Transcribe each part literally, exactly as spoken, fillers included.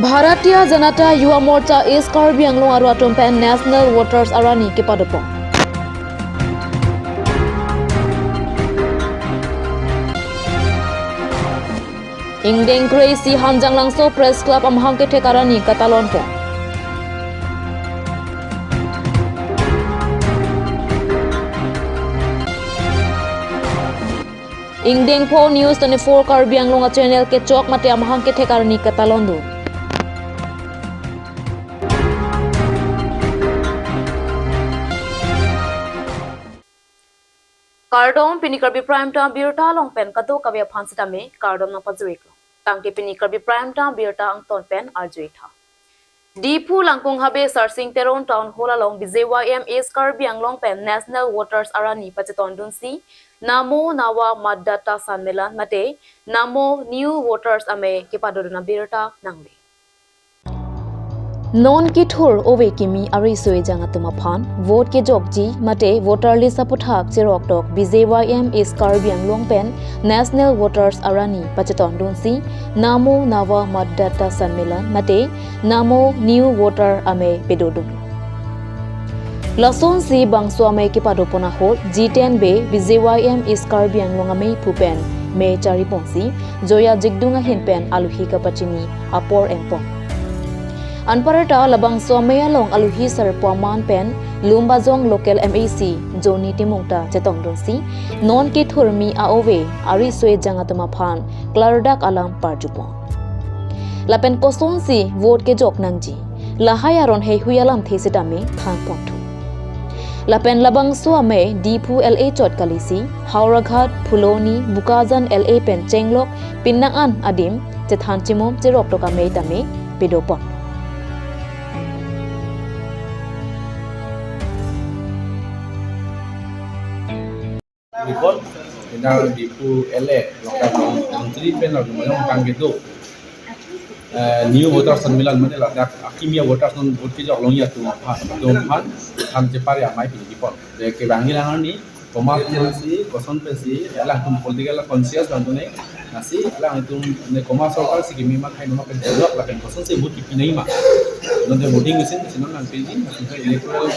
Bharatiya Janata Yuva Morcha East Karbi Anglong aru atum pen National Voters Arani kepadopon. Ingdeng kre-isi Hanjanglangso Press Club amahang kethek arani katalonpon. Ingdeng pho News twenty-four Karbi Anglong a channel kechok mate amahang kethek arani katalondun. Kardom, pini Karbi Prime Time birta along pen kadokave aphan sitame kardom nangpajir-iklo. Tangte pini Karbi Prime Time birta angton pen arju-ik tha. Diphu Langkung Habe Sarsing Teron Town Hall along B J Y M East Karbi Anglong pen National Voters Arani pachetondunsi Namo Nava Matdata Sammelan mate Namo New Voters Amei kepadodun abirta nangle. Non kethur ove kimi ariso-ejang atum aphan vote kejokji mate voter list aputhak cheroktok B J Y M East Karbi Anglong pen National Voters Arani pachetondunsi Namo Nava Matdata Sammelan mate Namo New Voter Amei pedodun. Lasonsi bangso amei kepadopon ahut Jiten Bey B J Y M East Karbi Anglong ameiphu pen mei chariponsi Joya Jigdung ahin pen aluhi kapachini apor enpon. Anparta labangso amei along aluhi sarpo aman pen Lumbajong local M A C Johnny Timung ta chetongdunsi non kethur kimi a-ove ariso-ejang atum aphan klardak alam parjupon. Lapen kosonsi vote kejok nangji, lahai aron heihui alamthe sitame thanponthu. Lapen labangso amei Diphu L A chot kalisi, Howraghat, Phuloni, Bokajan L A pen chenglok, pinang an adim chethan chimum cheroktok amei tame pedopon. Report, ina Diphu L A, ladak Mantri pen ladak mayong kang kedo. Eh, New Voters Sammelan mane ladak akimi a-voters non vote kejok longji atum aphan, atum aphan, than chepari amei pini kepon. Je kevangji alang arni, komat pensi, koson pensi, alangtum political conscious atum ne, lasi alangtum ne komat sorkar si kimi ma khai noma pen kejok lapen kosonsi vote kepi nangji ma. Non je voting machine, machine non nangpiji, machine ke electoral,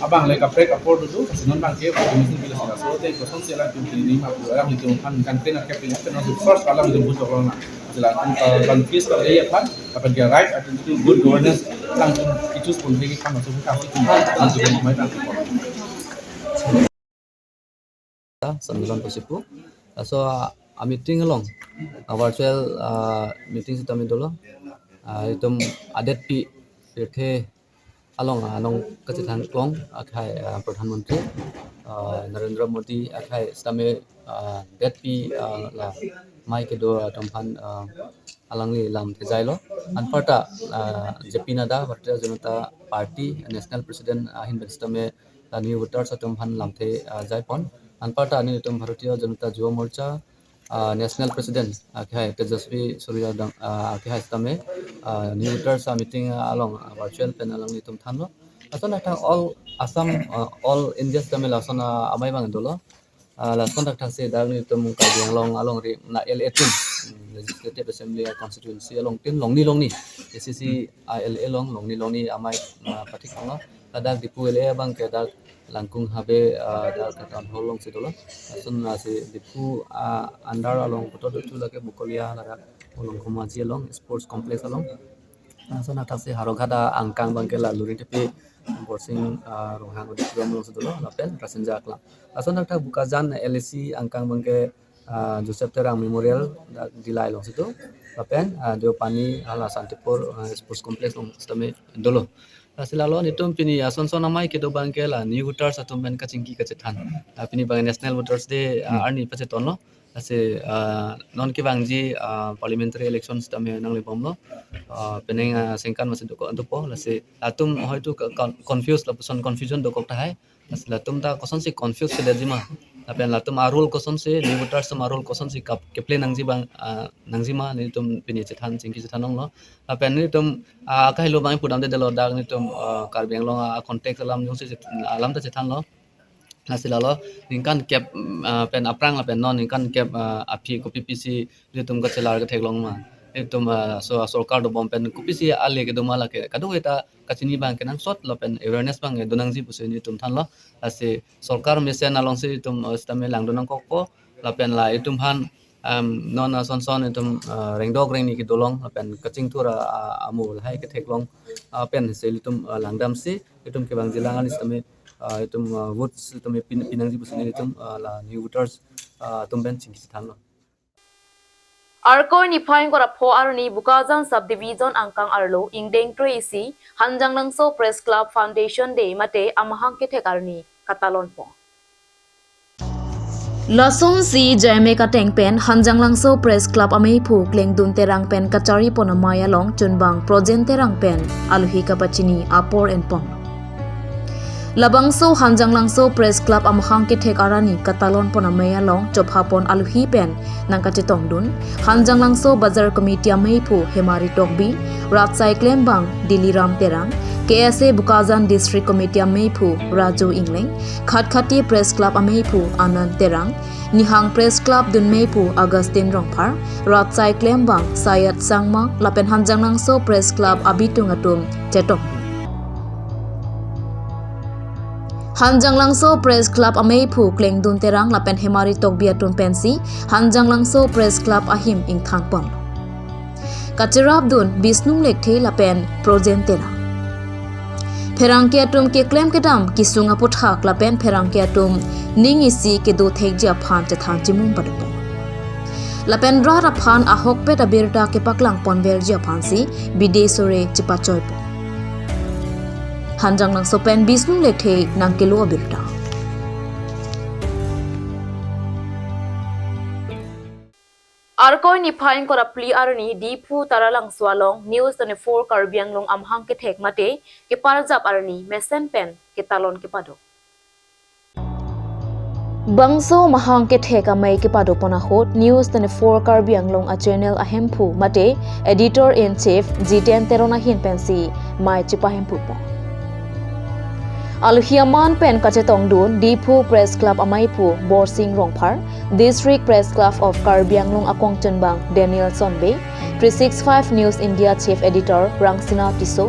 abang le kaprek apor dudu, machine non abang ke voting machine pila sila. So, te kosonsi alangtum kepi nangji ma, alangtum aphan kan pen akep pila, pen non first alangtum vote jok long na. Alangtum, eh, confuse kali aphan, lapen ke right, atum itu good governance, alangtum itu pun lagi kan masuk ke kasih, alangtum itu mau main. Sammelan pasipu. Laso a, a meeting along, a virtual, a, meeting sitame dolo. A, itum adetpi pirthe along, a, nong kachethan klong akhai, a, Pradhan Mantri, a, Narendra Modi akhai sitame, a, detpi, a, la amei kedo atum aphan, a, alangli lamthe jailo. Anparta, a, J P Nadda, Bharatiya Janata Party National President ahin pen sitame la New Voters atum aphan lamthe, ah, jaipon. Anparta nelitum Bharatiya Janata Yuva Morcha, ah, National President, ah, akhai Tejasvi Surya dam, ah, akhai sitame, ah, New Voters, ah, meeting, ah, along, ah, virtual pen alanglitum thanlo. Lason thakthak all Assam, ah, all India sitame lason, ah, amei abang dolo. Ah, lason thakthaksi dak nelitum Karbi Anglong alongri na L A tin, hmm, Legislative Assembly constituency along tin longni longni, A C C, ah, L A along longni longni amei, ah, pathik tanglo. Ladak Diphu L A abang ke dak Langkung Habe, ah, dak Town Hall alongsi dolo. Lason lasi Diphu, ah, under along koto dutu lake Bokolia ladak Olong Komaji along Sports Complex along. Lason thakthaksi Howraghat angkang abang ke la Luringthepi Borsing, ah, Ronghang Auditorium alongsi dolo, lapen Rasinja Aklam. Lason thakthak Bokajan L A C angkang abang ke, ah, Joseph Terang Memorial dak Dillai alongsi do. Lapen, ah, Deopani hala Santipur, ah, Sports Complex along sitame dolo. Lasi lalo nelitum pini ason son amei kedo abang ke la New Voters atum pen kachingki kachethan. Ah, pini abang National Voters Day, ah, Hmm. arni pachetonlo. Lasi, ah, non kevangji, ah, parliamentary election sitame nanglebomlo. Ah, penang, ah, sengkan masi dokok dopo. Lasi latum hoitu ke con-, confuse lapuson confusion dokok tahai. Lasi latum ta kosonsi confuse keledetji ma. Lapen latum a-role kosonsi, New Voters atum a-role kosonsi kap-, keplay nangji abang, ah, nangji ma nelitum pini chethan, chingki chethan longlo. Lapen nelitum, ah, kahelo abang pudamde dolo dak nelitum, ah, Karbi Anglong, ah, context alam jongsi chet-, alam ta chethanlo. Lasi lalo ningkan kep, mm, ah, pen aphrang lapen non ningkan kep, ah, aphi kopi pisi nelitum kachelar ketheklong ma. itum, ah, so sorkar dobom pen kopisi ale kedo ma lake kadokave ta kachini abang kenangsot lapen awareness abang do nangji pusi nelitum thanlo. Lasi sorkar mesen alongsi itum, ah, sitame langdun nangkokpo lapen la itum aphan, um, non ason son itum, ah, rengdok rengni kedo along lapen kachingthur a, a, amo lahai ketheklong, ah, pensi ilitum, ah, langdamsi itum kevangji alang an sitame, ah, itum, ah, vote sitame pin, pi nangji pusi nelitum, ah, la new voters, ah, atum pen chingki chethanlo. Arkoi niphai ingkoi ra pho arni Bokajan Subdivision angkang arlo ingdeng three isi Hanjanglangso Press Club Foundation Day mate amahang kethek arni katalonpo. Lasonsi Jaime Kateng pen Hanjanglangso Press Club ameiphu Klengdun Terang pen kacharipon amei along chunbang Projen Terang pen aluhi kapachini apor enpon. Labangso Hanjanglangso Press Club amahang kethek arni katalonpon amei along chophapon aluhi pen nangkachetongdun Hanjanglangso Bazar Committee ameiphu Hemari Tokbi, Rat Saiklembang Diliram Terang, K S A Bokajan District Committee ameiphu Raju Ingleng, Khatkhati Press Club ameiphu Anand Terang, Nihang Press Club dunmeiphu Augustine Rongphar, Rat Saiklembang Sayat Sangma lapen Hanjanglangso Press Club abitung atum chetong. Hanjanglangso Press Club ameiphu Klengdun Terang lapen Hemari Tokbi atum pensi Hanjanglangso Press Club ahim ingthangpon. Kacherapdun Bisnu Lekthe lapen Projen Terang. Pherangke atum keklem kedam kesung aputhak lapen pherangke atum ning isi kedo thekji aphan chethan chimung padopon. Lapen rat aphan ahokpet abirta kepaklangponverji aphansi bidi sore chepachoipo. Hanjanglangso pen Bisnu Lekthe nangkelo abirta. Arkoi niphai ingkoi ra phli arni Diphu Taralangso along News twenty-four Karbi Anglong amahang kethek mate keparjap arni mesen pen ketalon kepado. Bangso mahang kethek amei kepadopon ahut News twenty-four Karbi Anglong a channel ahemphu mate editor in chief Jiten Teron ahin pensi mei chepahemphupon. Aluhi aman pen kachetongdun Diphu Press Club ameiphu Borsing Rongphar, District Press Club of Karbi Anglong akongchunbang Daniel Sonbe, three six five News India Chief Editor Rangsina Tisso,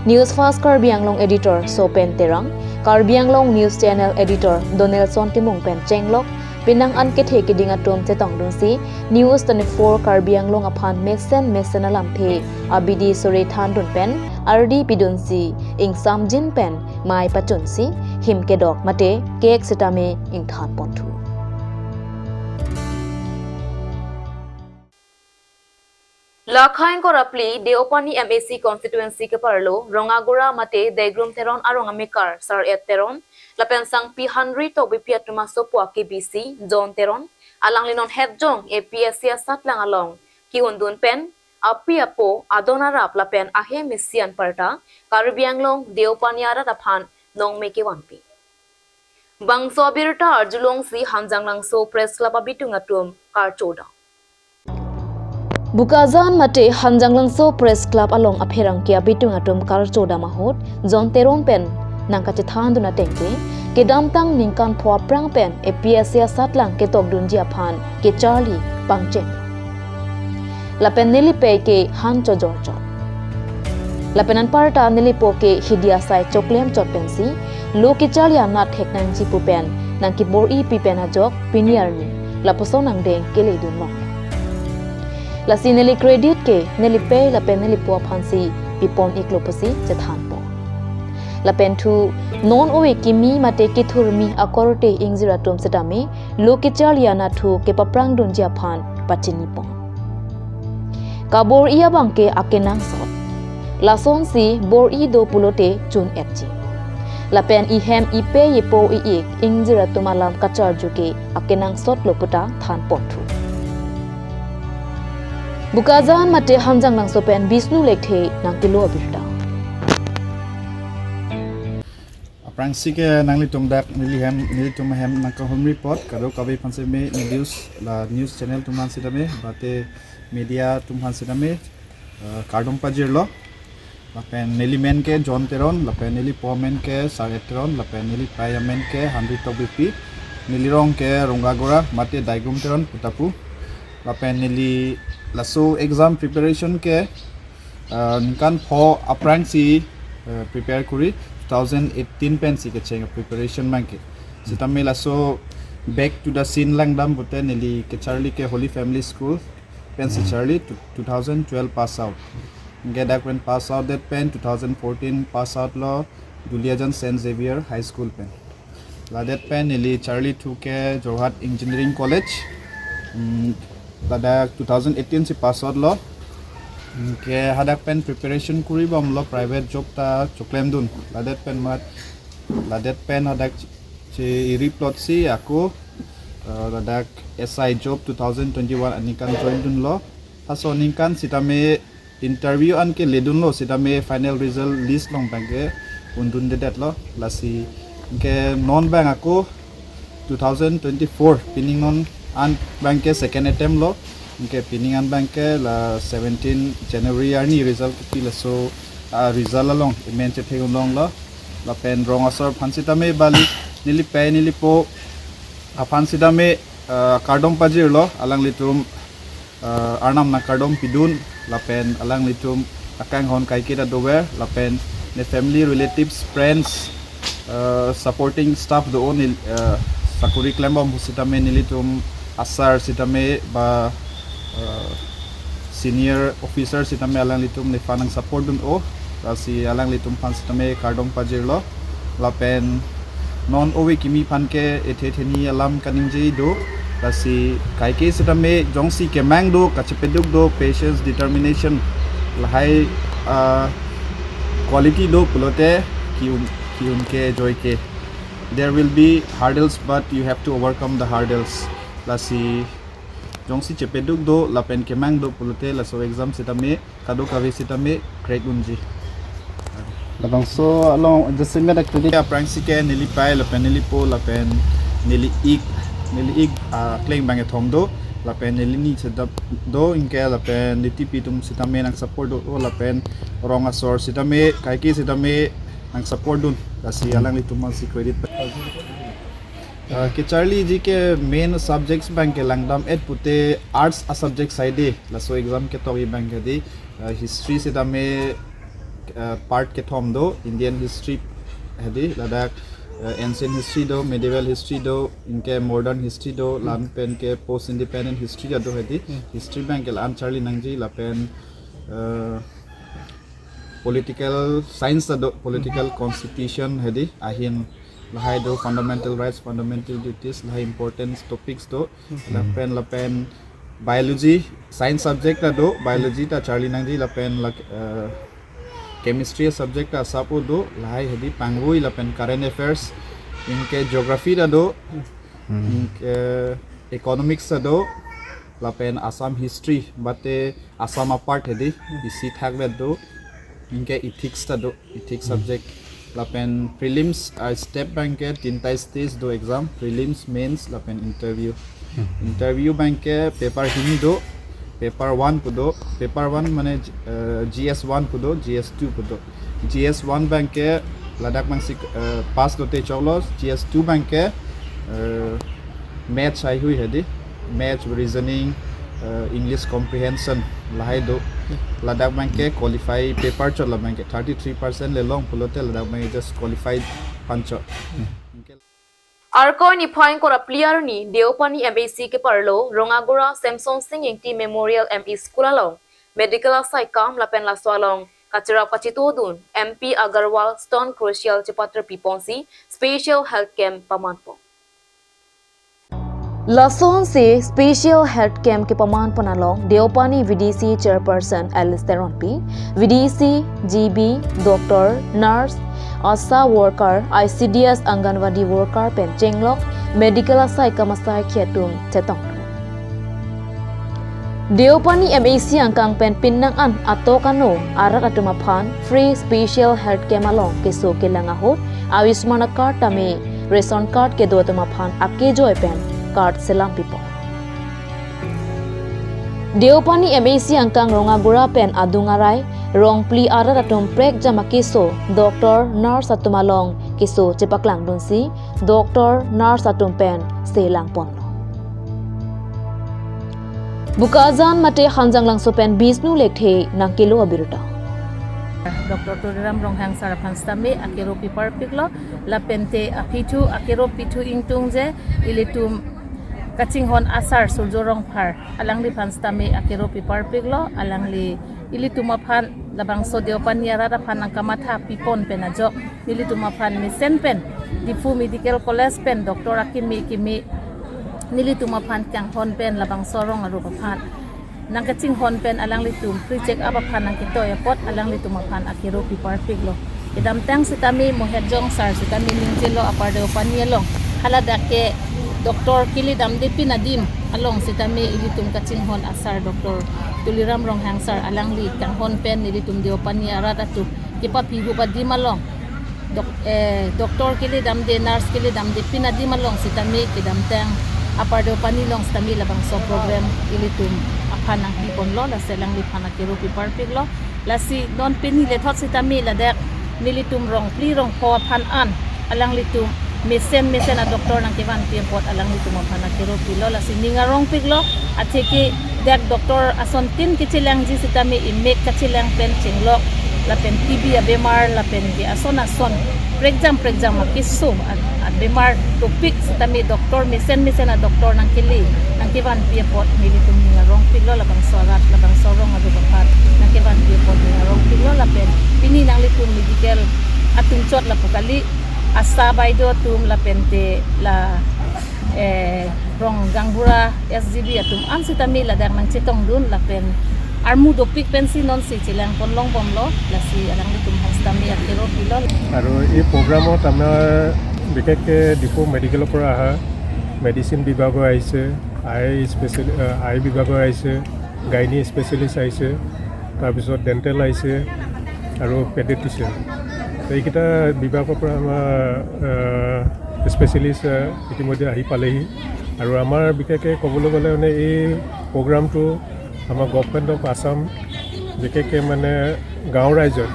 News Fast Karbi Anglong Editor Sopen Terang, Karbi Anglong News Channel Editor Donelson Timung pen chenglok penang an kethe keding atum chetongdunsi News twenty-four Karbi Anglong aphan mesen mesen alamthe abidi sore thandun pen ardi pidunsi ingsamjin pen mei pachunsi him kedok mate kek sitame ingthanponthu. Lakhai ingkoi ra phli Deopani M A C constituency keparlo Rongagora mate Daigrum Teron arong amekar Sar-et Teron lapen Sangpi Henry Tokbipi atum asopo akebisi John Teron alangli non hetjong A P S C asatlang along ke-undun pen api apo adon arap lapen ahem isi anparta Karbi Anglong Deopani arat aphan nongme kevanpi. Bangso abirta arjulongsi Hanjanglangso Press Club abitung atum karchodam. Bokajan mate Hanjanglangso Press Club along apherangke abitung atum karchodam ahut John Teron pen nangkachethandun atengke kedamtang ningkan pho aphrang pen A P S C asatlang ketokdunji aphan kecharli pangcheng. Lapen nelipei ke han chojorchot. Lapen anparta nelipo ke hidi asai choklemchot pensi lo kecharli anat theknangji pu pen nangkebor-ipi pen ajok pini arni lapuson angdeng keledun long. Lasi neli credit ke nelipei lapen nelipo aphansi pipon iklo pusi chethanpo. Lapen thu non ove kimi mate kethurmi akorte ingjir atum sitame lo kecharli anatthu kepaprangdunji aphan pachinipon. Kabor-i abangke akenangsot. Lasonsi bor-i do pulote chun-etji. Lapen ihem ipe ipo i-ik ingjir atum alam kacharju ke akenangsot lo puta thanponthu. Bokajan mate Hanjanglangso pen Bisnu Lekthe nangkelo abirta. Aphrangsi ke nanglitum dak nelihem, nelitum ahem nangkahumri apot kadokave aphan sitame news, la news channel atum aphan sitame mate media atum aphan sitame, eh, kardom pajirlo. Lapen nelimen ke John Teron, lapen nelipo amen ke Sar-et Teron, lapen nelipei amen ke Henry Tokbipi, nelirong ke Rongagora mate Daigrum Teron pu ta pu. Lapen neli laso exam preparation ke, uh, ningkan pho aphrangsi, uh, prepare kori, two thousand eighteen pensi kecheng preparation abangke. Sitame laso back to the scene langdam pute neli kecharli ke Holy Family School pensi charli two thousand twelve pass out. Anke dak pen pass out det pen two thousand fourteen pass out lo Duliajan Saint Xavier High School pen. Ladet pen neli charlithu ke Jorhat Engineering College. Hmm, ladak two thousand eighteen si pass out lo. Hmm, ke hadak pen preparation kori bomlo private job ta choklemdun. Ladet pen mat, ladet pen hadak chi iri plot si ako, uh, ladak S I job two thousand twenty-one aningkan join dunlo. Laso aningkan sitame interview an ke ledunlo sitame final result list along abangke undundedetlo. Lasi anke non abang ako two thousand twenty-four pining non an abangke second attempt lo. Anke pining an abangke la seventeen January arni result kipi laso, ah, result along amen chethek unlonglo. Lapen rong asor aphan sitame bali neli pei neli po aphan sitame, ah, kardom pajirlo alanglitum, ah, Arnam nangkardom pidun lapen alanglitum akanghon kaiketa dover lapen ne family, relatives, friends, ah, supporting staff do-o nel-, ah, sakori klembom sitame nelitum asar sitame ba, ah, senior officer sitame alanglitum nephan nangsupport dun-o. Lasi alanglitum aphan sitame kardom pajirlo. Lapen non ove kimi aphan ke ethe theni alam kaningje do. Lasi kaike sitame jongsi kemang do, kachepeduk do, patience, determination, lahai, ah, quality do pulote ki-un, ki-un ke joike. There will be hurdles, but you have to overcome the hurdles. Lasi jongsi chepeduk do lapen kemang do pulote laso exam sitame kadokave sitame crack unji. Labangso along adjustment activity. Aphrangsi ke neli pei lapen neli po lapen neli ik, neli ik, ah, kleng bang kethom do lapen neli ni sedap do, anke lapen neli tipi atum sitame nangsupport do-o lapen rong asor sitame kaike sitame nangsupport dun. Lasi alanglitum aphansi credit. Ah, kecharliji ke main subjects abangke langdam-et pute arts asubject saide. Laso exam ketok abangke di, ah, history sitame, ah, part kethom do, Indian history hedi, ladak, ah, ancient history do, medieval history do, anke modern history do, la-an pen ke post independent history do hedi. Hmm. History abangke la-an charli nangji lapen, ah, political science do, political constitution hedi, ahin lahai do, fundamental rights, fundamental duties, lahai important topics do. Mhm. Lapen, lapen biology, science subject ta do, biology ta charli nangji lapen la, eh, chemistry subject ta asap do, lahai hedi pangvui lapen current affairs, anke geography ta do, Hmm. anke economics ta do, lapen Assam history, mate Assam apart hedi, isi thakvet do, anke ethics ta do, ethics Hmm. subject. Lapen prelims, ah, step abangke tinta stage do exam, prelims, mains, lapen interview. Hmm. Interview abangke paper hini do, paper one pu do, paper one mane, eh, G S one pu do, G S two pu do. G S one abangke ladak abangsi, eh, pass dote choklo, G S two abangke, eh, maths haihui hedi, maths, reasoning, eh, English comprehension lahai do. Ladak abangke qualify paper chotlo abangke thirty three percent le long pulote ladak abangke just qualify aphan chot. Arkoi niphai ingkoi ra phli arni Deopani M A C keparlo Rongagora Semson Sing Ingti Memorial M E School along medical asai kam lapen laso along kacherap kachetongdun M P Agarwal Stone Crucial chepatrap piponsi special health camp pamanpon. Lasonsi special health camp kepamanpon along Deopani V D C chairperson Alice Teronpi, V D C G B, doctor, nurse, ASHA worker, I C D S, Anganwadi worker pen chenglok medical asai kam asai khe atum chetong. Deopani M A C angkang pen pinnang an atok ano arat atum aphan free special health camp along keso kelang ahut Ayushman card tame ration card kedo atum aphan akejoi pen card selam pipo. Deopani M A C angkang Rongagora pen adung arai rongphli arat atum prekjam akeso doctor, nurse atum along keso chepaklangdunsi doctor, nurse atum pen selangponlo. Bokajan mate Hanjanglangso pen Bishnu Lekthe nangkelo abirta. Doctor Tuliram Ronghang sir aphan sitame akero piparpiklo, lapente apithu akero pithu ingtung je ilitum kachinghon asar Surjo Rongphar alangliphan sitame akero piparpiklo, alangli ilitum aphan labangso Deopani arat aphan nangkamatha pipon pen ajok nelitum aphan mesen pen Diphu Medical College pen doctor akimi kimi nelitum aphan kanghon pen labangso arong arup aphan nangkachinghon pen alanglitum free check up aphan nangketoi apot alanglitum aphan akero piparpiklo. Kedamtang sitame Mohetjong sir sitame ningjelo Upper Deopani along, haladak ke doctor kili damde pin adim along sitame ilitum kachinghon asar Doctor Tuliram Ronghang sir alangli kanghon pen nelitum Deopani arat atum kepaphi hup adim along dok-, eh, doctor kili damde, nurse kili damde pin adim along sitame kedamtang Upper Deopani along sitame labangso program ilitum aphan nangpiponlo, lasi alangliphan akero piparpiklo. Lasi non pini lethot sitame ladak nelitum rong phli rong pho aphan an alanglitum mesen mesen adoctor nangkevanpi apot alanglitum aphan akero pilo, lasi ning arongpiklo. Atheke dak doctor asontin kechelangji sitame imek kachelang pen chenglok lapen T B abemar lapen ke ason ason prekjam prekjam akeso a-, abemar dopik sitame doctor mesen mesen adoctor nangkele nangkevanpi apot nelitum ning arongpiklo, labangso arat labangso arong arup aphan nangkevanpi apot ning arongpiklo. Lapen pini nanglitum medical atum chot lapu kali, ASHA baido atum lapente la, eh, rong gaonbura S G B atum an sitame ladak nangchetongdun lapen armu dopik pensi nonsi chelangpon longbomlo, lasi alanglitum aphan sitame akero pilo. আৰু এই প্ৰগ্ৰামত আমাৰ বিশেষকৈ ডিফু মেডিকেলৰ পৰা অহা মেডিচিন বিভাগৰ আহিছে, আই স্পেচিয়েলি-, আহ, আই বিভাগৰ আহিছে, গাইনী স্পেচিয়েলিষ্ট আহিছে, তাৰপিছত ডেণ্টেল আহিছে আৰু পেডিয়াট্ৰিচিয়ান। তো এইকেইটা বিভাগৰ পৰা আমাৰ, আহ, স্পেচিয়েলিষ্ট, আহ, ইতিমধ্যে আহি পালেহি। আৰু আমাৰ বিশেষকৈ ক'বলৈ গ'লে মানে এই প্ৰগ্ৰামটো আমাৰ গভৰ্ণমেণ্ট অফ আছাম বিশেষকৈ মানে গাঁও ৰাইজৰ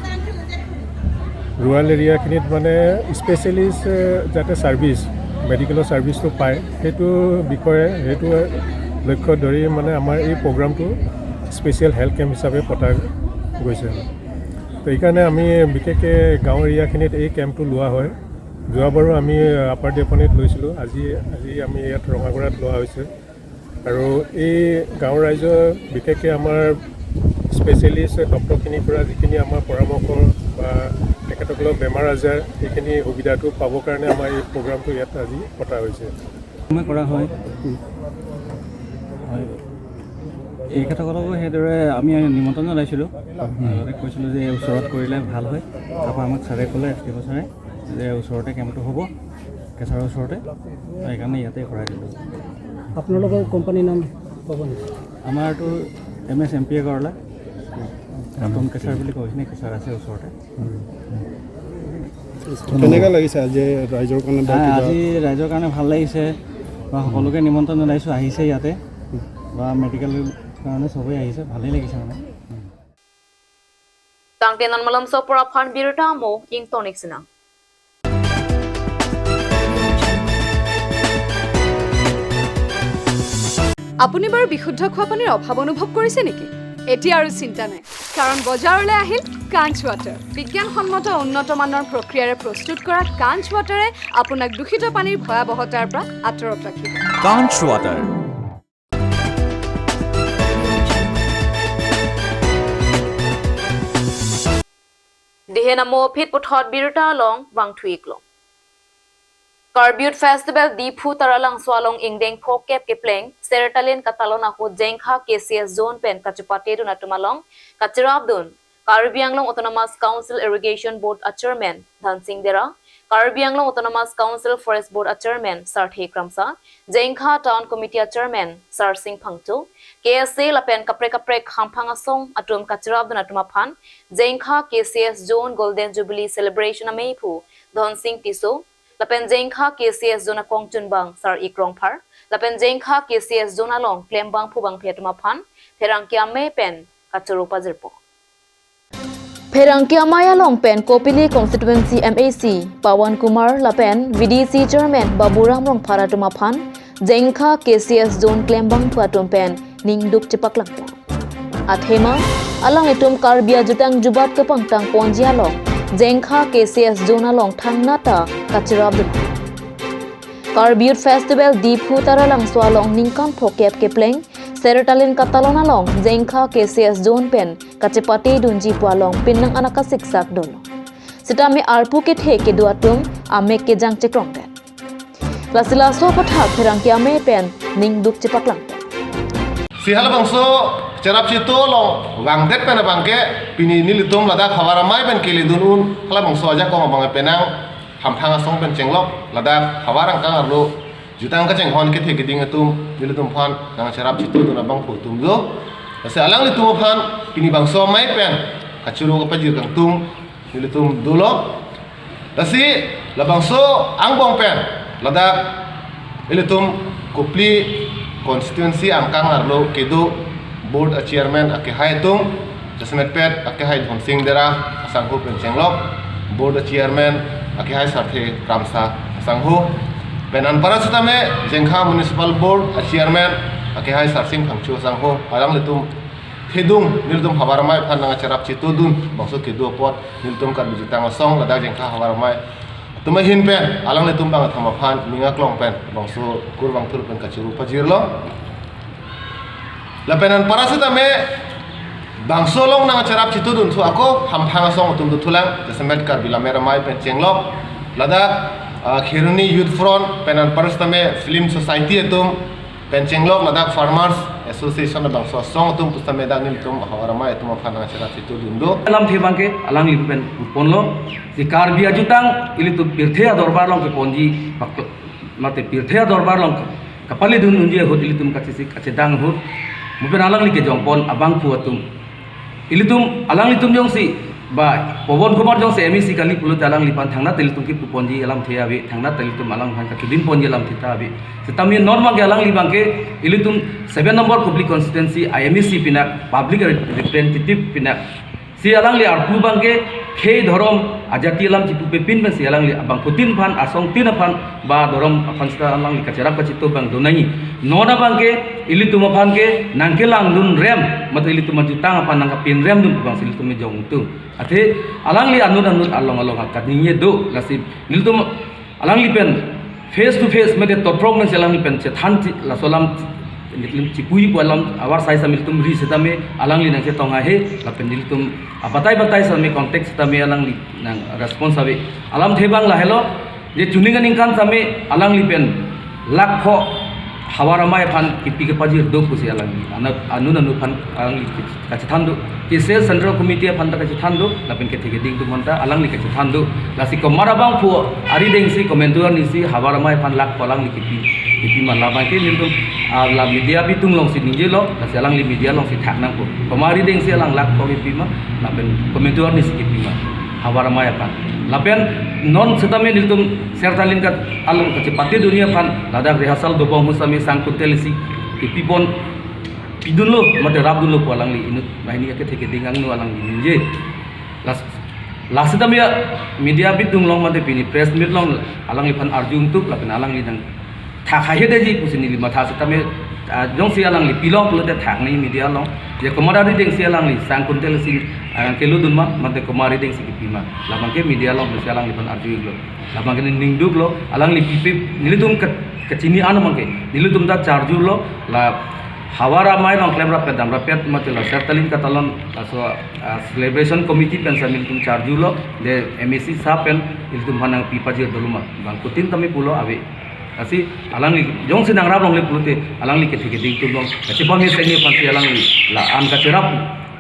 ৰুৰেল এৰিয়াখিনিত মানে স্পেচিয়েলিষ্ট, এ, যাতে ছাৰ্ভিচ, মেডিকেলৰ ছাৰ্ভিচটো পায়, সেইটো বিষয়ে, সেইটো লক্ষ্য ধৰি মানে আমাৰ এই প্ৰগ্ৰামটো স্পেচিয়েল হেল্থ কেম্প হিচাপে পতা গৈছে। তো এইকাৰণে আমি বিশেষকৈ গাঁও এৰিয়াখিনিত এই কেম্পটো লোৱা হয়। যোৱাবাৰো আমি আপাৰ দেওপানীত লৈছিলোঁ, আজি, আজি আমি ইয়াত ৰঙাগড়াত লোৱা হৈছে। আৰু এই গাঁৱৰ ৰাইজৰ বিশেষকৈ আমাৰ স্পেচিয়েলিষ্ট ডক্টৰখিনিৰ পৰা যিখিনি আমাৰ পৰামৰ্শ বা তেখেতসকলৰ বেমাৰ আজাৰ, সেইখিনি সুবিধাটো পাবৰ কাৰণে আমাৰ এই প্ৰগ্ৰামটো ইয়াত আজি পতা হৈছে। মই কৰা হয়। হয়। এইখেতসকলকো সেইদৰে আমি নিমন্ত্ৰণ জনাইছিলোঁ। আগতে কৈছিলোঁ যে এই ওচৰত কৰিলে ভাল হয়। তাৰপৰা আমাক ছাৰে ক'লে, এছ ডি অ' ছাৰে, যে ওচৰতে কেম্পটো হ'ব, কেছাৰৰ ওচৰতে, সেইকাৰণে ইয়াতে কৰাই দিলোঁ। আপোনালোকৰ কোম্পানীৰ নাম ক'ব নেকি? আমাৰতো M S M P A কৰলা, প্ৰাক্তন কেছাৰ বুলি কয়, সেইখিনি কেছাৰ আছে ওচৰতে। কেনেকা লাগিছে আজি ৰাইজৰ কাৰণে বা আ-, কিবা? আজি ৰাইজৰ কাৰণে ভাল লাগিছে বা সকলোকে নিমন্ত্ৰণ জনাইছোঁ, আহিছে ইয়াতে বা মেডিকেল কাৰণে সবেই আহিছে, ভালেই লাগিছে মানে। Tangte non malomso apor aphan birta mo ingtonik sinang. আপুনি বাৰু বিশুদ্ধ খোৱা পানীৰ অভাৱ অনুভৱ কৰিছে নেকি? এতিয়া আৰু চিন্তা নাই, কাৰণ বজাৰলৈ আহিল কাঞ্চ ৱাটাৰ। বিজ্ঞানসন্মত উন্নত মানৰ প্ৰক্ৰিয়াৰে প্ৰস্তুত কৰা কাঞ্চ ৱাটাৰে আপোনাক দূষিত পানীৰ ভয়াৱহতাৰ পৰা আঁতৰত ৰাখিব। কাঞ্চ water. Dihen amo phit puthot birta along vangthu-iklo. Karbi Youth Festival Diphu Taralangso along ingdeng phokep kepleng Sertalin Katalon ahut Jengkha K C S Zone pen kachepatedun atum along kacherapdun Karbi Anglong Autonomous Council Irrigation Board a Chairman Dhansing Dera, Karbi Anglong Autonomous Council Forest Board a Chairman Sarthe Kramsa, Jengkha Town Committee a Chairman Sarsing Phangcho, K S A lapen kaprek kaprek hamphang asong atum kacherapdun atum aphan Jengkha K C S Zone Golden Jubilee Celebration ameiphu Dhonsing Tisso, lapen Jengkha K C S Zone akongchunbang Sar-ik Rongphar, lapen Jengkha K C S Zone along klembangphu bangphi atum aphan pherangke amei pen kachoro pajirpo. Pherangke amei along pen Kopili Constituency M A C Pawan Kumar lapen V D C Chairman Baburam Rongphar atum aphan Jengkha K C S zone klembangphu atum pen ningduk chepaklangpon. Athema, alanglitum Karbi ajutang jubat kepangtang ponji along, Jengkha K C S zone along thangnat ta kacherapdun. Karbi Youth Festival Diphu Taralangso along ningkan phokep kepleng, Sertalin Katalon along Jengkha K C S zone pen kachepatedunji pu along pinnang anak kasiksak dolo. Sitame arpu kethe kedo atum amek kejang chekrongdet. Lasi laso apathak pherangke amei pen ningduk chepaklangpon. Si halabangso cherap chitu along vangdet pen abangke pini nelitum ladak Havar Amei pen keledun un halabangso ajakong abang penang hamphang asong pen chenglok ladak havar angkang arlo jutang kachinghon kethe keding atum nelitum aphan nangcherap chitudun abangphu atum do. Lasi alanglitum aphan pini bangso amei pen kachoro kapajir kangtung nelitum dolo. Lasi labangso angbong pen ladak ilitum Kopili constituency angkang arlo kedo board a chairman akehai atum, jasemetpet akehai Dhonsing Dera asangho pen chenglok, board a chairman akehai Sarthe Kramsa asangho, pen anparta sitame Jengkha Municipal Board a chairman akehai Sarsing Phangcho asangho, alanglitum thedung nelitum Havar Amei aphan nangcherap chitudun bangso kedo apot nelitum Karbi jutang asong ladak Jengkha Havar Amei atum ahin pen alanglitum bang atham aphan ning aklong pen bangso kurvangthu pen kachoro pajirlo. Lapen anparta sitame bangso along nangcherap chitudun thu ako hamphang asong atum dothulang, jasemet Karbi Lammet Amei pen chenglok, ladak, ah, Kheroni Youth Front, pen anparta sitame Film Society atum, pen chenglok ladak Farmers Association labangso asong atum pusitame dak nelitum Havar Amei atum aphan nangcherap chitudun do. Alamthe abangke alangli pen ponlo, si Karbi ajutang ilitum pirthe adorbar along keponji, pak-, mate pirthe adorbar along kapaledun unji ahut ilitum kachesik kachedang ahut, mo pen alangli kejongpon abangphu atum. Ilitum, alanglitum jongsi, ba, Pawan Kumar jongsi M A C kali pulote alangliphan thangnat ilitum kipuponji alamthe ave, thangnat ilitum alangphan kachudinponji alamthe ta ave. Sitame non abangke alangli abangke, ilitum seven number Kopili constituency I M A C pinak public representative pinak. Si alangli arpu abangke, khei dhorom ajati alam chipupepin pensi alangli abangphutin aphan, asongtin aphan, ba dhorom aphan sita alangli kacherap kachito abang do nangji. Non abangke ilitum aphan ke nangkelangdun rem, mate ilitum ajutang aphan nangkapinremdun abangsi ilitum jongtung. Athe alangli anut anut along along akaningje do, lasi nelitum alangli pen face to face mate totprong pensi alangli pen chethan chi, laso alam nelitum chipuji pu alam avarsai sitame nelitum ri sitame alangli nangchetong ahe, lapen nelitum abatai batai sitame contact sitame alangli nang response ave. Alamthe abang lahelo, je chuning aningkan sitame alangli pen lakh pho Havar Amei aphan kipi kepajir do pusi alangli, anu, anu anu aphan alangli kachethan do. K C S Central Committee aphan ta kachethan do, lapen kethe keding atum aphan ta alangli kachethan do. Lasi komat abangphu arideng si komantu arni si Havar Amei aphan lakh pho alangli kipi, kipi ma, labangke nelitum, ah, la media bitung alongsi ningjelo, lasi alangli media alongsi thak nangpo. Komat arideng si alang lakh pho kipi ma, lapen komantu arni si kipi ma Havar Amei aphan. Lapen non sitame nelitum Sertalin Katalon kachepatedunji aphan ladak rehearsal dobom ahut sitame sang kuntel isi kipipon, pidunlo mate rapdunlo pu alangli inut banghini akethe keding angno alangli ningje. Lasi, lasi sitame media bitung along mate pini press meet along alangliphan arju ungtuk lapen alangli nangthak haihe detji pusi neli matha sitame, ah, jongsi alangli pilong pulote thak nangji media along. Je komat arideng si alangli sang kuntel isi, ah, kelodun ma, mate komat arideng si kipi ma, labangke media along si alangliphan arju-iklo. Labangke ningduklo, alangli pipe, nelitum ke, kachini ano abangke nelitum ta charjulo, la Havar Amei along klemrap pet damrap pet mate la Sertalin Katalon laso, ah, celebration committee pen sitame nelitum charjulo, de M A C sahab pen ilitum aphan nangpi pajir dolo ma, bangphutin tame pulo ave. Lasi alangli jongsi nangrap longle pulote alangli kethe keding atum along kachepamesen aphansi alangli la-an kacherap,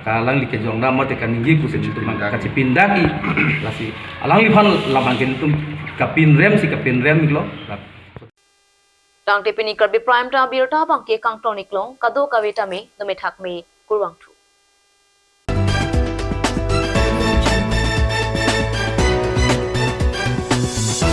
ka alangli kejongdam mate kaningje pusi nelitum kachepindak-i. Lasi alangliphan labangke nelitum kapinrem si kapinrem-iklo. Tangte pini Karbi Prime Time abirta abangke kangton-iklo, kadokave tame nomethak me, kurvangthu.